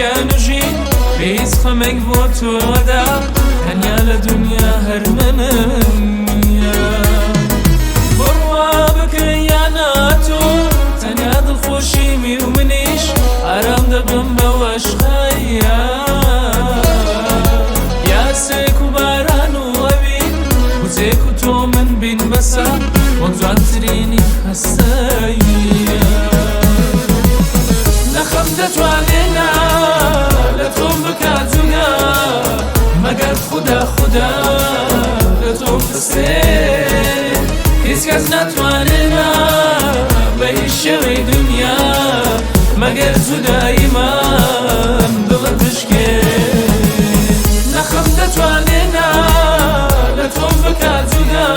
ژیان و ژین بێ هیچ خەمێک بۆ تۆ ئەدا، تەنیا لە دونیا هەر منم نییە. بڕوا بکە یان نا تۆ تەنیا دڵخۆشیمی و منیش ئارام دەبم بەوەش خەیا. یاسێک و باران و ئەوین وزێک و تۆ من بین بەسە وەک جوانترینی هەستەیە. نەخەم دەتوانێ نا لە تۆم بکا جودا، مەگەر خودا خودا لە تۆم بسێنێ. هیچ کەس ناتوانێ نا بە هیچ شێوەی دونیا، مەگەر جودایی من دڵت بشکێ. نەخەم دەتوانێ نا لە تۆم بکا جودا،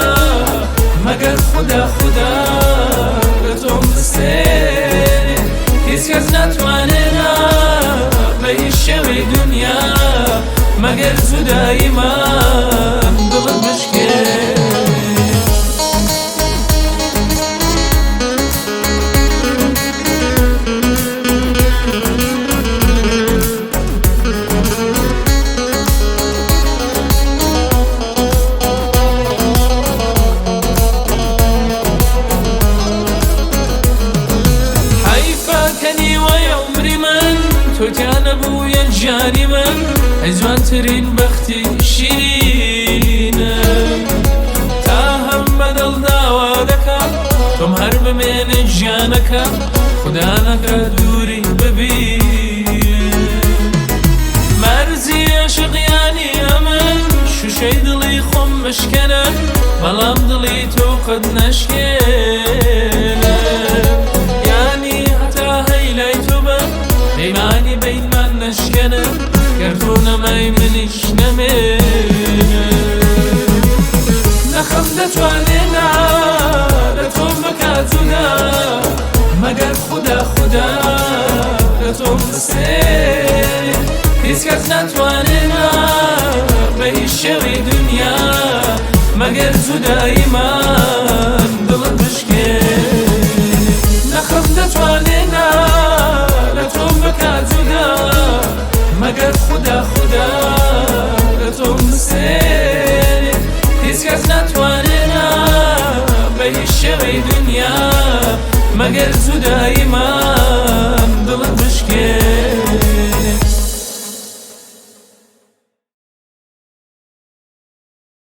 مەگەر خودا خودا لە تۆم بسێنێ. هیچ کەس ناتوانێ نا بە هیچ شێوەی دونیا، مەگەر جودایی من دڵت بشکێ. حەیفە کە نیوەی عومری من تۆ تیا نەبوو یە ژیانی من، ئەی جوانترین بەختی شیرینم. تا هەم بە دڵ داوا دەکەم تۆم هەر بمێنێ ژیانەکەم، خودا نەکا دووری ببینم. مەرجی عشق یانی ئەمن شوشەی دڵی خۆم بشکێنم، بەڵام دڵی تۆ قەت نەشکێنم. یانی هەتا هەی لای تۆ بم پەیمانی بەینمان نەشکێنم، گەر تۆ نەمای منیش نەمێنم. نەخەم دەتوانێ نا لە تۆم بکا جودا، مەگەر خودا خودا لە تۆم بسێنێ. هیچ کەس ناتوانێ نا بە هیچ شێوەی دونیا، مەگەر جودایی من دڵت بشکێ. نەخەم دەتوانێ نا لە تۆم بکا جودا، مەگەر خودا خودا لە تۆم بسێنێ. هیچ کەس ناتوانێ نا بە هیچ شێوەی دونیا، مەگەر جودایی من.